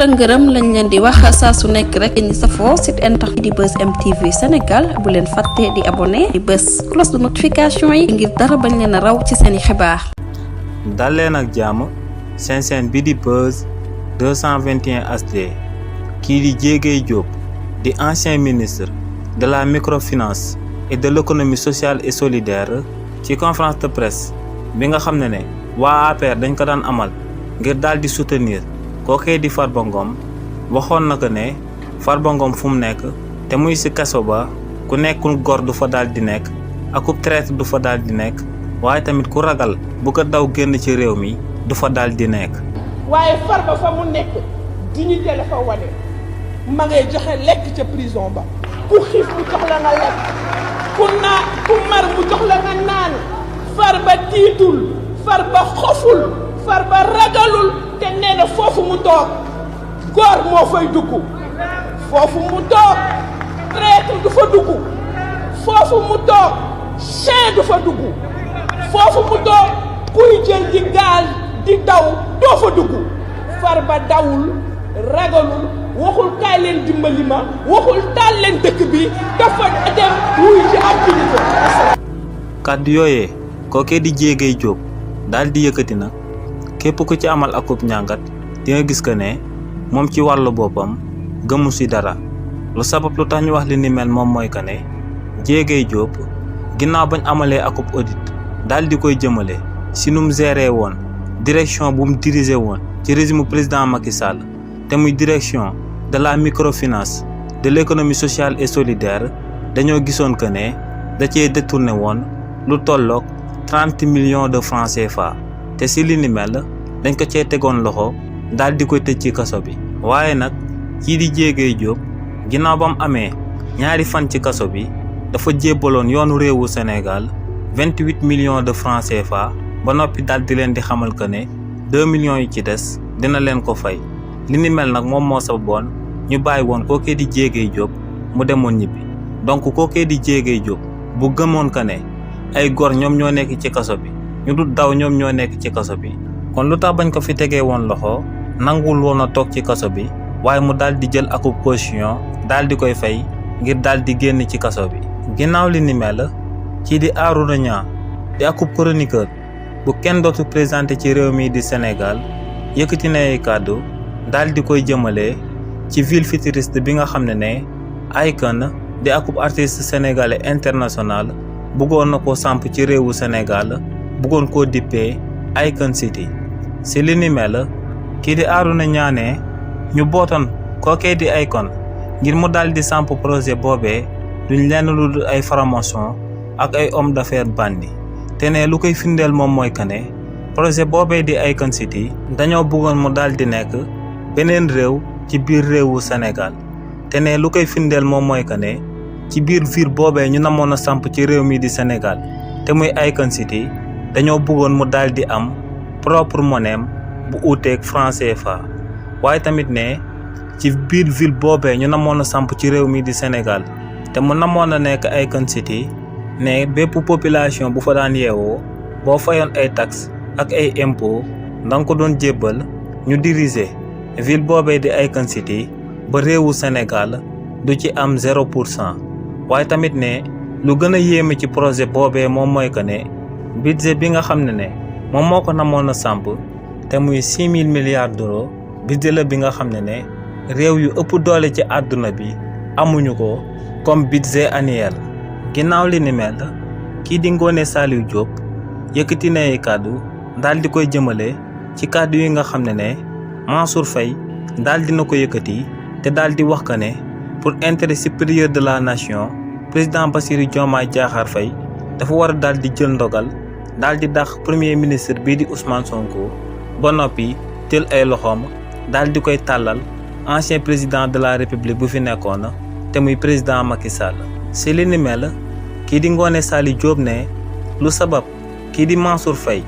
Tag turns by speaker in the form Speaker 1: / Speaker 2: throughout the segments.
Speaker 1: ngërëm lañ leen di wax saa su nekk rek ñi safoo site internet di Buzz M TV Sénégal bu leen fàtte di abonné di bës cloche de notification yi ngir dara bañ leen a raw ci seeni xibaar.
Speaker 2: dal leen ak jàmm seen chaîne bi di Buzz 221 HD kii di Diéguy Diop di ancien ministre de la microfinance et de l'économie sociale et solidaire ci conférence de presse bi nga xam ne waa APR dañ ko daan amal ngir daal di soutenir kookee di Farba Ngom waxoon na ko ne Farba Ngom fu mu nekk te muy ci kaso ba ku nekkul góor du fa daal di nekk akub traître du fa daal di nekk waaye tamit ku ragal bu ko daw génn ci réew mi du fa daal di nekk.
Speaker 3: waaye Farba fa mu nekk dignité la fa wane ma ngay joxe lekk ca prison ba ku xiif mu jox la nga lekk ku mar mu jox la nga naan Farba tiitul Farba xoful Farba ragalul te nee na foofu mu toog góor moo fay dugg foofu mu toog traître du fa dugg foofu mu toog chien du fa dugg foofu mu toog kuy jël di gaal di daw doo fa dugg Farba dawul ragalul waxul kaay leen dimbali ma waxul taal leen dëkk bi dafa dem wuy ci activité.
Speaker 2: kàddu yooyee kookee di Diéguy Diop daal di yëkkati nag képp ku ci amal akub ñàngat di nga gis que ne moom ci wàllu boppam gëmu ci dara lu sabab lu tax ñu wax li ni mel moom mooy que ne Diéguy Diop ginnaaw bañ amalee akub audit daal di koy jëmale si nu mu géré woon direction bu mu dirigé woon ci régime président Macky Sall te muy direction de la microfinance de l'économie sociale et solidaire dañoo gisoon que ne da cee détourné woon lu tolloog 30 millions de francs CFA te si li ni mel dañ ko cee tegoon loxo daal di koy tëj ci kaso bi. waaye nag kii di Diéguy Diop ginnaaw ba mu amee ñaari fan ci kaso bi dafa jébbaloon yoonu réewu Sénégal 28 millions de francs CFA ba noppi daal di leen di xamal que ne 2 millions yi ci des dina leen ko fay. li ni mel nag moom moo sababoon ñu bàyyi woon kookee di Diéguy Diop mu demoon ñibbi donc kookee di Diéguy Diop bu gëmoon que ne ay góor ñoom ñoo nekk ci kaso bi ñu dul daw ñoom ñoo nekk ci kaso bi kon lu tax bañ ko fi tegee woon loxo nanguwul woon a toog ci kaso bi waaye mu daal di jël akub caution daal di koy fay ngir daal di génn ci kaso bi. ginnaaw li ni mel kii di Arouna Niang di akub chroniqueur bu kenn dootu présenté ci réew mi di Sénégal yëkkati na ay kàddu daal di koy jëmale ci ville futuriste bi nga xam ne Akon di akub artiste sénégalais international bëggoon na ko samp ci réewu Sénégal bëggoon koo dippee Akon City. si li ni mel kii di Arouna Niang ne ñu bootoon kookee di Akon ngir mu daal di samp projet boobee duñ lenn lu dul ay franc-maçon ak ay homme d'affaires bandi te ne lu koy firndeel moom mooy que ne projet boobee di Akon City dañoo bëggoon mu daal di nekk beneen réew ci biir réewu Sénégal te ne lu koy firndeel moom mooy que ne ci biir ville boobee ñu namoon a samp ci réew mi di Sénégal te muy Akon City dañoo bëggoon mu daal di am propre monnaie bu uuteeg franc CFA waaye tamit ne ci biir ville boobee ñu namoon a samp ci réew mi di Sénégal te mu namoon a nekk Akon City ne bépp population bu fa daan yeewoo boo fayoon ay taxes ak ay impôts danga ko doon jébbal ñu diriger ville boobee di Akon City ba réewu Sénégal du ci am 0%. waaye tamit ne lu gën a yéeme ci projet boobee moom mooy que ne budget bi nga xam ne moom moo ko namoon a samp te muy 6000 milliards d'euros budget la bi nga xam ne réew yu ëpp doole ci àdduna bi amuñu ko comme budget annuel. ginnaaw li ni mel kii di Ngoné Saliou Diop yëkkati na ay kàddu daal di koy jëmale ci kàddu yi nga xam ne Mansour Faye daal dina ko yëkkati te daal di wax que ne pour intérêt supérieur de la nation président Bassirou Diomaye Diakhar Faye dafa war a daal di jël ndogal daal di dàq premier ministre bii di Ousmane Sonko ba noppi jël ay loxoom daal di koy tàllal ancien président de la république bu fi nekkoon te muy président Macky Sall. si li ni mel kii di Ngoné Saliou Diop ne lu sabab kii di Mansour Faye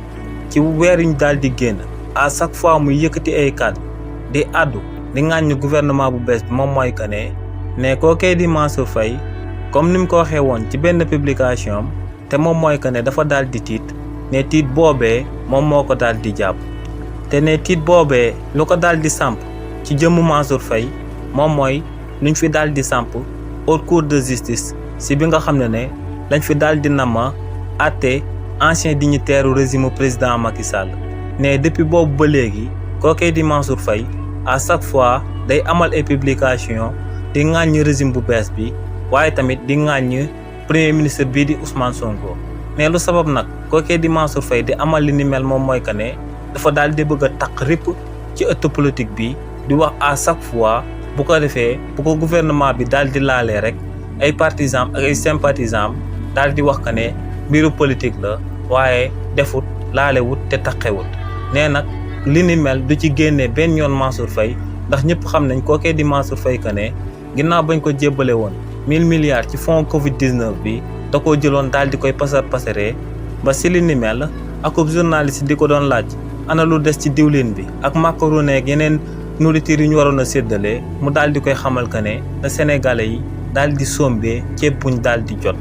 Speaker 2: ci weer yuñ daal di génn à chaque fois muy yëkkati ay kàddu di àddu di ŋàññu gouvernement bu bees bi moom mooy que ne kookee di Mansour Faye comme ni mu ko waxee woon ci benn publication te moom mooy que ne dafa daal di tiit ne tiit boobee moom moo ko daal di jàpp te ne tiit boobee lu ko daal di samp ci jëmm Mansour Faye moom mooy luñ fi daal di samp haute cour de justice si bi nga xam ne lañ fi daal di nama àtte ancien dignitaire u régime président Macky Sall ne depuis boobu ba léegi kookee di Mansour Faye à chaque fois day amal ay publication di ŋàññ régime bu bees bi waaye tamit di ŋàññ premier ministre bii di Ousmane Sonko mais lu sabab nag kookee di Mansour Faye di amal li ni mel moom mooy que ne dafa daal di bëgg a taq ripp ci ëtt politique bi di wax à chaque fois bu ko defee bu ko gouvernement bi daal di laalee rek ay partisans ak ay sympathisants daal di wax que ne mbiru politique la waaye defut laalewut te taqewut nee nag li ni mel du ci génne benn yoon Mansour Faye ndax ñëpp xam nañ kookee di Mansour Faye que ne ginnaaw bañ ko jébbale woon 1000 milliards ci fonds Covid 19 bi da koo jëloon daal di koy pasaree ba si li ni mel akub journaliste di ko doon laaj ana lu des ci diwlin bi ak macaroni ak yeneen nourriture yi ñu waroon a séddale mu daal di koy xamal que ne na Sénégalais yi daal di sombee ceeb buñ daal di jot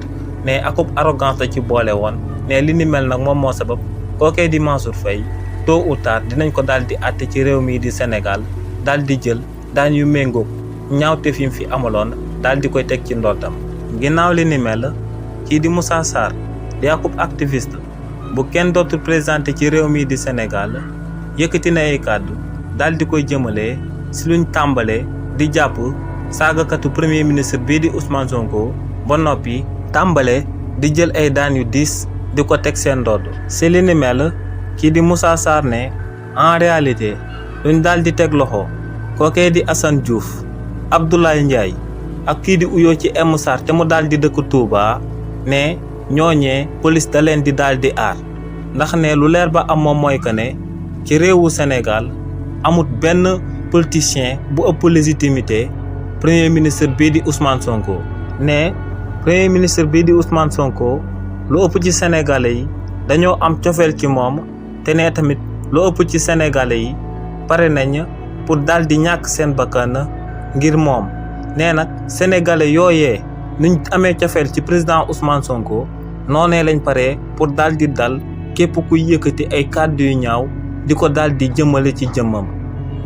Speaker 2: mais akub arrogance la ci boole woon ne li ni mel nag moom moo sabab kookee di Mansour Faye tôt ou tard dinañ ko daal di àtte ci réew mii di Sénégal daal di jël daan yu méngoog ñaawte fi mu fi amaloon daal di koy teg ci ndoddam ginnaaw li ni mel kii di Moussa Sarr di akub activiste bu kenn dootul présenté ci réew mii di Sénégal yëkkati na ay kàddu daal di koy jëmale si luñ tàmbalee di jàpp saagakatu premier ministre bii di Ousmane Sonko ba noppi tàmbale di jël ay daan yu diis di ko teg seen ndodd si li ni mel kii di Moussa Sarr ne en réalité luñ daal di teg loxo kookee di Assane Diouf Abdoulaye Ndiaye ak kii di uyoo ci M Sarr te mu daal di dëkk Touba ne ñooñee police da leen di daal di aar ndax ne lu leer ba am moom mooy que ne ci réewu Sénégal amut benn politicien bu ëpp légitimité premier ministre bii di Ousmane Sonko ne premier ministre bii di Ousmane Sonko lu ëpp ci Sénégalais yi dañoo am cofeel ci moom te ne tamit lu ëpp ci Sénégalais yi pare nañ pour daal di ñàkk seen bakkan ngir moom nee nag Sénégalais yooyee nuñ amee cofeel ci président Ousmane Sonko noonee lañ paree pour daal di dal képp kuy yëkkati ay kàddu yu ñaaw di ko daal di jëmale ci jëmmam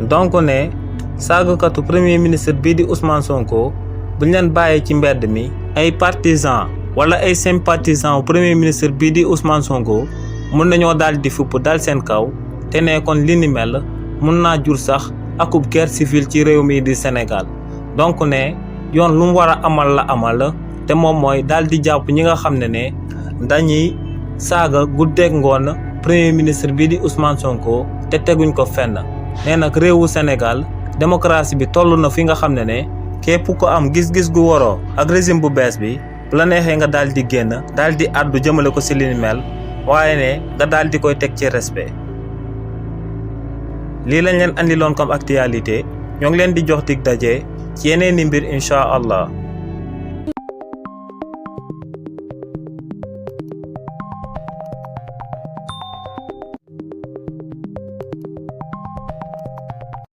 Speaker 2: donc ne saagakatu premier ministre bii di Ousmane Sonko buñ leen bàyyee ci mbedd mi ay partisans wala ay sympathisants premier ministre bii di Ousmane Sonko mun nañoo daal di fupp dal seen kaw te ne kon li ni mel mun naa jur sax akub guerre civile ci réew mi di Sénégal donc ne yoon lu mu war a amal la amal te moom mooy daal di jàpp ñi nga xam ne dañuy saaga guddeeg ngoon premier ministre bii di Ousmane Sonko te teguñ ko fenn nee nag réewu Sénégal démocratie bi toll na fi nga xam ne képp ko am gis-gis gu waroo ak régime bu bees bi bu la neexee nga daal di génn daal di àddu jëmale ko si li ni mel waaye ne nga daal di koy teg ci respect. lii lañ leen andiloon comme actualité ñoo ngi leen di jox dig daje ci yeneen i mbir incha allah.